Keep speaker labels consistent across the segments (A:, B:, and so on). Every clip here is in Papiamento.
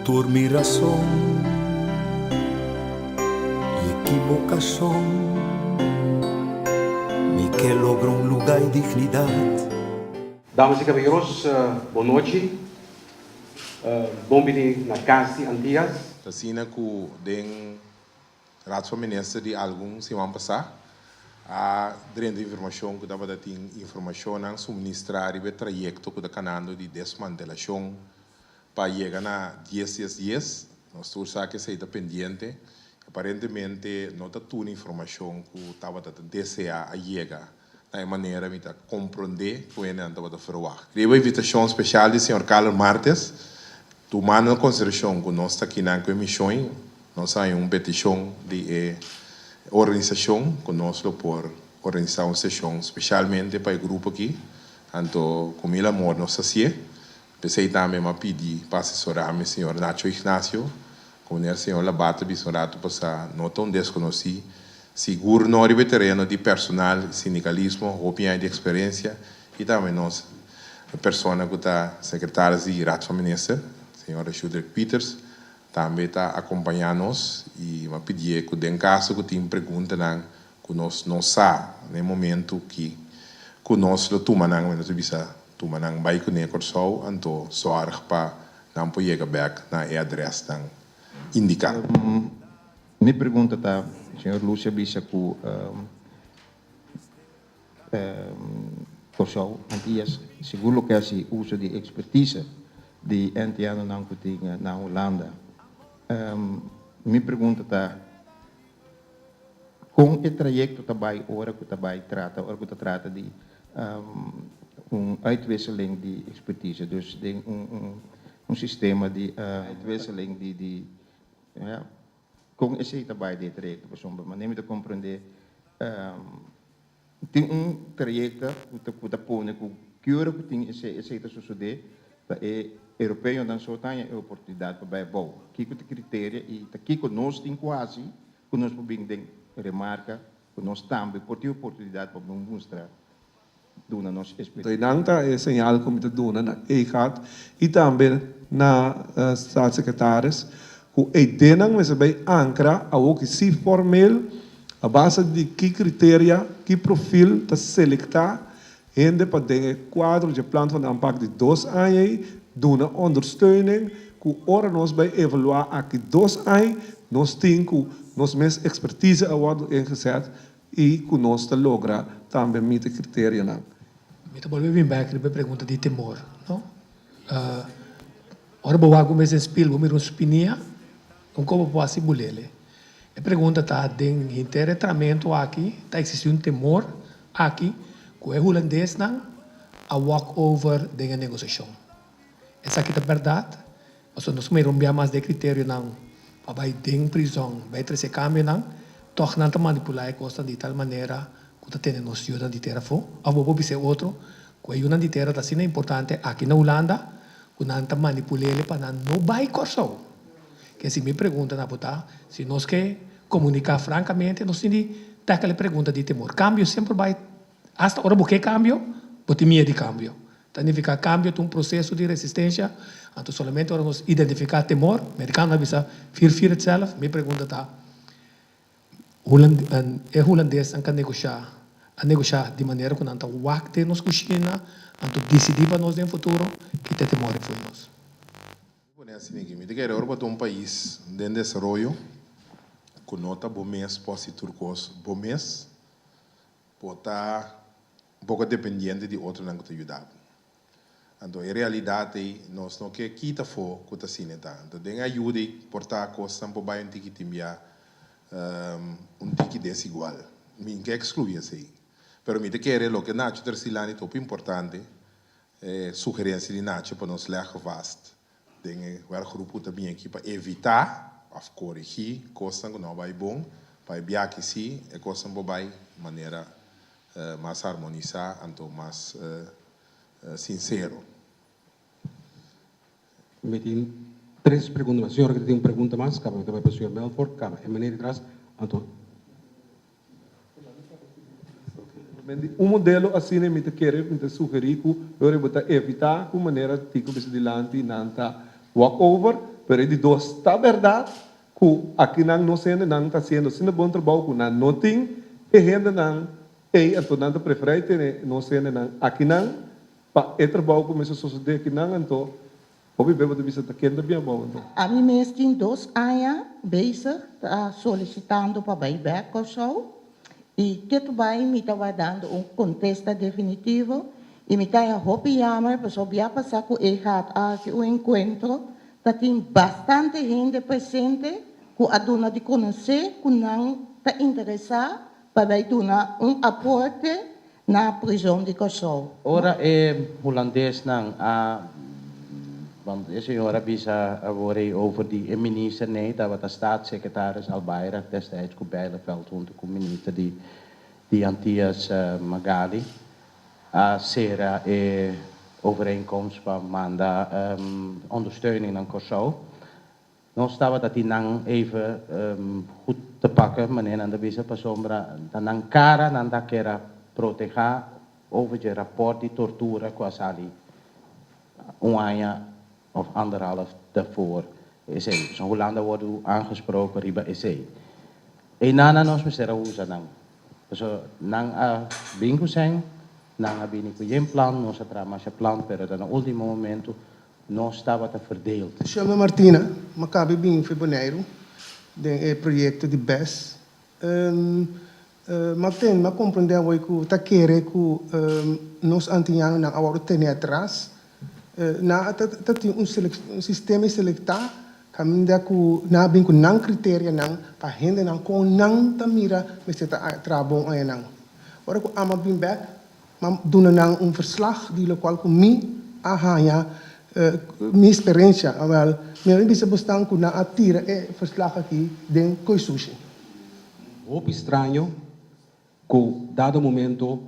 A: Tur mi rason i ekibokashon. Mi ke logra un luga i dignidat.
B: Damas y caballeros, bon nochi. Bon bini na Cas di Antillas.
C: Ta asina ku den Raad van Minister di algun siman pasá a drenta informashon ku tabata tin informashonnan suministrá riba e trayekto ku ta kanando di desmantelashon pa yega na dies dies dies. Nos tur sa ku esei ta pendiente. Aparentemente no ta tur informashon ku tabata ta deseá a yega na e manera mi ta komprondé ku hendenan tabata ferwagt. Riba invitashon speshal di señor Carlo Martes, tumando na konsiderashon ku nos ta kinan ku e mishon, nos a haña un petishon di e organisashon ku nos lo por organisá un seshon speshalmente pa e grupo aki. Anto ku mil amor nos hasié. P'esei tambe m'a pidi pa asesorá mi señor Nacho Ignacio. Komo manera señor Labat a bisa un ratu pasá, no ta un deskonosí. Sigur no riba e tereno di personal, sindikalismo, hopi aña di eksperensia i tambe nos persona ku ta sekretaris di Raad van Minister, señora Judrick Pieters, tambe ta akompañá nos i m'a pidié ku den kaso ku tin preguntanan ku nos no sa na e momentu ki ku nos lo tuma nan, nos a bisa tuma nan bai kuné Kòrsou, anto sòrg pa nan por yega bèk na e adrèsnan indiká.
D: Mi pregunta ta, señor Lucia bisa ku Kòrsou, Antillas, sigur lo ke hasi uso di ekspertise di antianonan ku tin na Hulanda. Mi pregunta ta, Kon e trayekto ta bai ora ku ta bai trata, ora ku ta trata di un uitwisseling di ekspertise, dus den un un sistema di uitwisseling di di ja, kon esei ta bai den e trayekto? Pasobra manera mi ta komprende tin un trayekto ku ta ku ta pone ku ki ora ku tin esei esei ta sosode ta e europeonan so ta haña e oportunidat pa bai abou. Kiko ta kriteria i ta kiko nos tin ku hasi ku nos por bin den remarka ku nos tambe por tin oportunidat pa bin mustra duna nos
E: Entonces nan ta e señal ku mi ta duna na EGAT i tambe na Staatssecretaris ku e ideanan mester bai ankra awoki si formeel a base di ki kriteria, ki profil ta selektá hende pa den e kuadro dje plan van aanpak di dos aña ei duna ondersteuning ku ora nos bai evaluá aki dos aña nos tin ku nos mes ekspertise a wòrdu ingezet i ku nos ta logra tambe meet e kriterianan.
F: Mi ta bolbe bin bek riba e pregunta di temor, no? Ora bo wak un bes den spil bo mira un spinia, un kobo por hasi bulele. E pregunta ta, den henter e tramento aki ta existi un temor aki ku e hulandesnan a walk over den e negosiashon? Esaki ta bèrdat? Pasobra nos mira un bia mas den e kriterionan pa bai den prizòn, bai trese kambionan, tòg nan ta manipulá e kosnan di tal manera ku ta tene nos yunan di tera afó. Òf bo por bisa e otro ku e yunan di tera ta asina importante aki na Hulanda ku nan ta manipul'é pa nan no bai Kòrsou. Ke si mi pregunta na bo ta, si nos ke komuniká frankamente, nos tin di tackle e pregunta di temor. Kambio semper bai, asta ora bo ke kambio, bo tin miedu di kambio. Ta nifiká kambio ta un proseso di resistensia, anto solamente ora nos identifiká temor, merikano a bisa fear fear itself, mi pregunta ta, e hulandesnan ka negoshá, a negoshá di manera ku nan ta wak den nos kushina, anto disidí pa nos den futuro, kita e temor for nos.
C: Pone asina aki, mi ta kere ora bo ta un pais den desaroyo ku no ta bo mes por hasi tur kos bo mes, bo ta un poko dependiente di otronan ku ta yuda bo. Anto e realidat ei nos no ke kita afó ku ta asina ta. Anto den ayuda ei por ta kosnan por bai un tiki tin bia un tiki desigual. Mi ke ekskluí esei. Pero mi ta kere loke Nacho Tersilani ta hopi importante, E sugerencia di Nacho pa nos leg vast den e werkgroep cu ta bin aki pa evita of coregi cosnan cu no a bay bon, pa e biaki si e cosnan por bay manera mas harmonisa anto mas sincero.
B: Mi tin tres pregunta mas. Señora ki tin un pregunta mas, kaba mi ta bai pa señor Melfor, kaba e meneer di tras, anto.
E: Un modelo asina mi ta kere, mi ta sugerí ku lo ora bo ta evitá ku manera Tico bisa dilanti nan ta walk over. pero e di dos ta bèrdat ku akinan nos hendenan ta hasiendo asina bon trabou ku nan no tin e hendenan ei, anto nan ta preferá e tene nos hendenan akinan pa e trabou ku mester sosodé akinan, anto hopi bes bo ta bisa ta ken ta bien abou anto.
G: Ami mes tin dos aña bezig ta solicitando pa bai bek Kòrsou i ketu bai mi ta wardando un kontesta definitivo i mi ta haña hopi yamer pasobra bia pasá ku e hat a hasi un enkuentro ta tin bastante hende presente ku a duna di konosé ku nan ta interesá pa bai duna un aporte na prizon di Kòrsou.
H: Ora e Hulandesnan a, want e señor a bisa awor ei over di e minister, nee, tabata staatssecretaris Albayrak destijds cu Bijleveld hunto cu minister di di Antillas Magali a cera e overeenkomst pa manda ondersteuning na Kòrsou. Nos tabata tin nan even goed te pakken, manera nan ta bisa, pasobra ta nan cara nan ta kera proteha over dje rapport di tortura cu a sali un aña of anderhalf daarvoor esey. Pasobra Hulanda a wordo aangesproken riba esey. Eynana nos mester a usa nan. Pasobra nan a bin cu sèn, nan a bini cu yen plan, nos a traha masha plan, pero ta na ultimo momento Nos tabata verdeeld.
I: Shelma Martina, Mi a kabe bin for Boneiru den e proyekto di bes. Mi a tende, mi a komprendé awor ku ta kere ku nos antiñanonan a wòrdu tene atras. Nan a ta tin un sistema di selektá kaminda ku nan a bin ku nan kriterianan pa hendenan kon nan ta mira mester ta traha bon añanan. Ora ku ami a bin bèk M'a duna nan un verslag di lokual ku mi a haña mi eksperensia. Awèl, mi a bisa bosnan ku nan a tira e verslag aki den koi sushi.
B: Hopi straño ku dado momento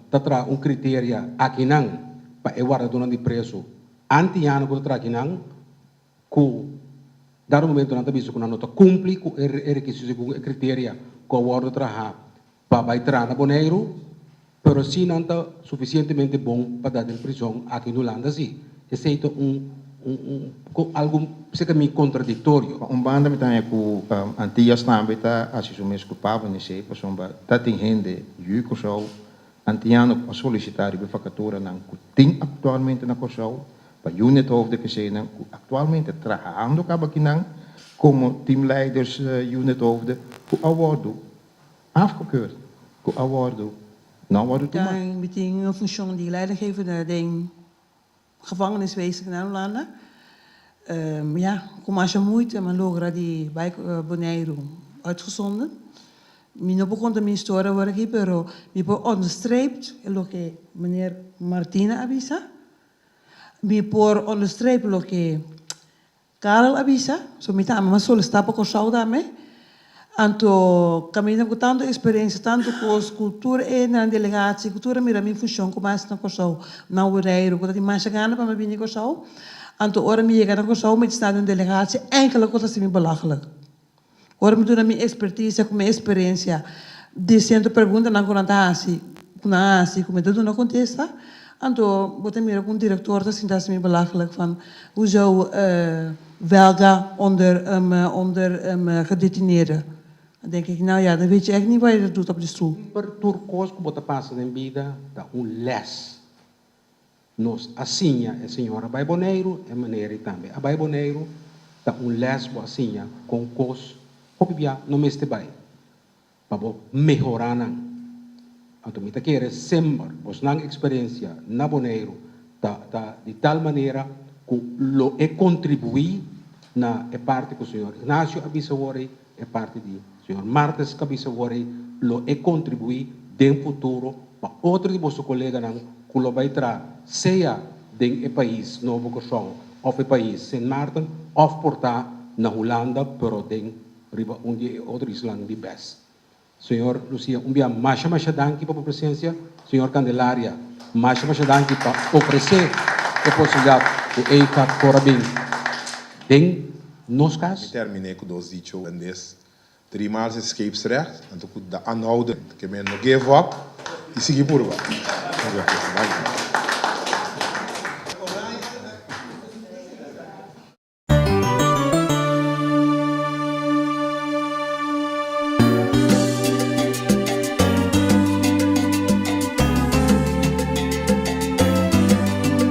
B: ta traha un kriteria akinan pa e wardadónan di presu antiano ku ta traha akinan ku dado momento nan ta bisa ku nan no ta kumpli ku e rekisito segun e kriteria ku a wòrdu traha pa bai traha na Boneiru, pero si nan ta sufisientemente bon pa da den prizon aki in Hulanda si. Esei ta un un un algu seka mi kontradiktorio.
D: Pa un banda mi ta haña ku Antillas tambe ta hasi su mes kulpabel n'esei pasobra ta tin hende yu Kòrsou antiano ku a solisitá riba e vakaturanan ku tin aktualmente na Kòrsou pa unit hoofden kesenan ku aktualmente trahando kaba akinan komo teamleiders unit hoofden ku a wòrdu Afgekeurd ku a wòrdu no a wòrdu tumá.
J: Dan mi tin un funshon di leidinggevende den gevangeniswezen na Hulanda. Ja, ku masha moeite mi a logra di bai Boneiru uitgezonden. Mi no por konta mi historia awor aki, pero mi por onderstreept loke meneer Martina a bisa. Mi por onderstreep loke Karel a bisa, So mi ta ama solisitá pa Kòrsou tambe. Anto kaminda ku tantu eksperensia, tantu kos, ku tur e nan delegatsie, ku tur a mira mi funshon ku mas na Kòrsou, na Boneiru, ku ta tin masha gana pa mi bini Kòrsou. Anto ora mi yega na Kòrsou mi ta sta den un delegatsie, enkele kos a hasi mi belagelijk. Ora mi duna mi ekspertisia ku mi eksperensia di sierto preguntanan ku nan ta hasi, ku nan a hasi ku mi ta duna kontesta, anto bo ta mira ku un direktor ta sinta hasi mi belagelijk van hoezo welga onder onder gedetineerden. Dan denk ik, nou ja, dan weet je echt niet wat je doet op die stoel.
B: Semper tur kos ku bo ta pasa den bida ta un lès. Nos a siña e señor a bai Boneiru, e manera i tambe a bai Boneiru, ta un lès bo a siña kon kos hopi bia no mester bai pa bo mehorá nan. Anto mi ta kere semper bosnan eksperensia na Boneiru ta ta di tal manera ku lo e kontribuí na e parti ku señor Ignacio a bisa awor ei, e parti di señor Martes ku a bisa awor ei, lo e kontribuí den futuro Pa otro di boso koleganan ku lo bai tra sea den e pais Nobo Kòrsou òf e pais Sint Maarten òf por ta na Hulanda pero den riba un di e otro islan di bes. Señor Lucia un bia masha masha danki pa bo presensia. Señor Candelaria masha masha danki pa ofresé e posibilidat ku EICAT por a bin den nos
C: Mi
B: kas.
C: terminé ku dos dicho hulandes Drie maal is scheepsrecht, anto ku da aanhouden, ke men no give up i sigui purba. Danki.